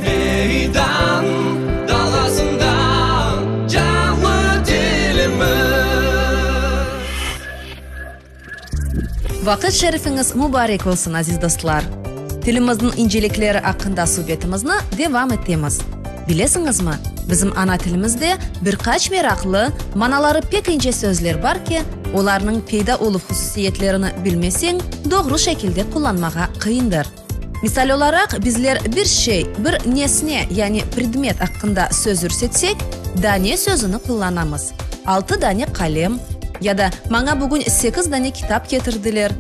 Meydan dalasında canlı tilimiz. Vaqıt şerifiñiz mubarek olsun, aziz dostlar! Tilimizniñ incelikleri aqqında subetimizni devam etemiz. Bilesiñizmi, bizim ana tilimizde bir qaç meraqlı, manaları pek ince sözler bar ki, olarnıñ peyda oluv hususiyetlerini bilmeseñ, doğru şekilde qullanmağa qıyındır. Misal olaraq, bizler bir şey, bir nesne, yani predmet aqqında söz yürsetsek, dane sözüni qullanamız, altı dane qalem, ya da maña bugün sekiz dane kitap ketirdiler.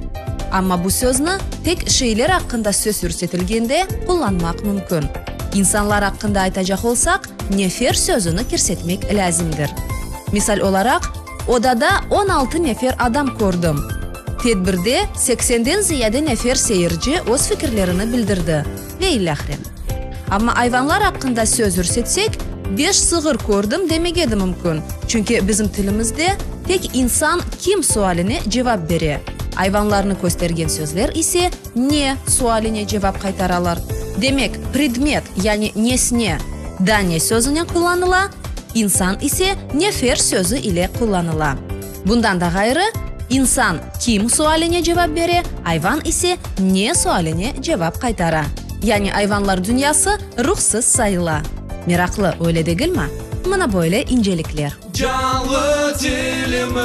Amma bu sözni tek şeyler aqqında söz yürsetilgende qullanmaq mümkün. İnsanlar aqqında aytacaq olsaq, nefer sözüni kirsetmek lâzimdir. Misal olaraq, Odada 16 nefer adam kördim. Tedbirde seksenden ziyade nefer seyirci öz fikirlerini bildirdi ve ilâhre. Amma ayvanlar aqqında söz yürsetsek, beş sığır kördim demege de mümkün, çünki bizim tilimizde tek insan kim sualine cevap bere, ayvanlarnı köstergen sözler ise ne sualine cevap qaytaralar. Demek, predmet, yani nesne, dane sözünen qullanıla, insan ise nefer sözü ile qullanıla. Bundan da ğayrı, insan kim sualine cevap bere, ayvan ise ne sualine cevap qaytara. Yani ayvanlar dünyası ruhsız sayıla. Meraqlı, öyle degilmi? Mına böyle incelikler. Canlı tilimiz.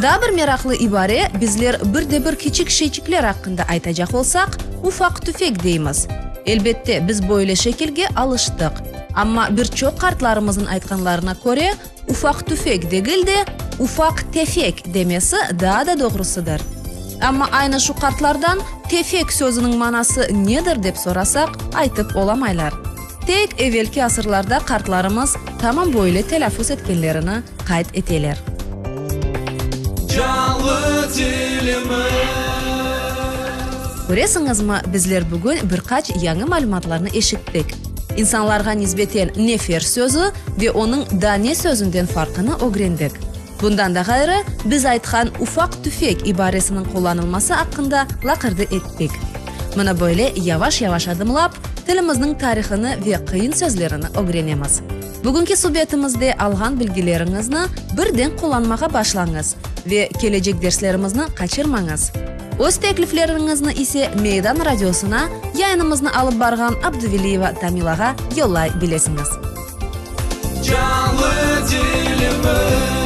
Daa bir meraqlı ibare, bizler bir de bir kiçik şeyçikler aqqında aytacaq olsaq, ufaq-tüfek deymiz. Elbette, biz böyle şekilge alıştıq. Amma bir çoq qartlarımıznıñ aytqanlarına köre, Ufaq-tüfek degil de, ufaq-tefek demesi daa da doğrusıdır. Amma aynı şu qartlardan tefek sözüniñ manası nedir dep sorasaq, aytıp olamaylar. Tek evelki asırlarda qartlarımız tamam böyle telâffuz etkenlerini qayd eteler. Canlı tilimiz. Köresiñizmi, bizler bugün bir qaç yañı malümatlarnı eşittik. İnsanlarğa nisbeten nefer sözü ve onıñ dane sözünden farqını ögrendik. Bundan da ğayrı, biz aytqan ufaq-tüfek ibaresiniñ qullanılması aqqında laqırdı ettik. Mına böyle yavaş-yavaş adımlap, tilimizniñ tarihını ve qıyın sözlerini ögrenemiz. Bugünki subetimizde alğan bilgileriñizni birden qullanmağa başlañız ve kelecek derslerimizni qaçırmañız. Öz teklifleriñizni ise Meydan radiosına yayınımıznı alıp barğan Abduveliyeva Tamilağa yollay bilesiñiz. Canlı tilimiz.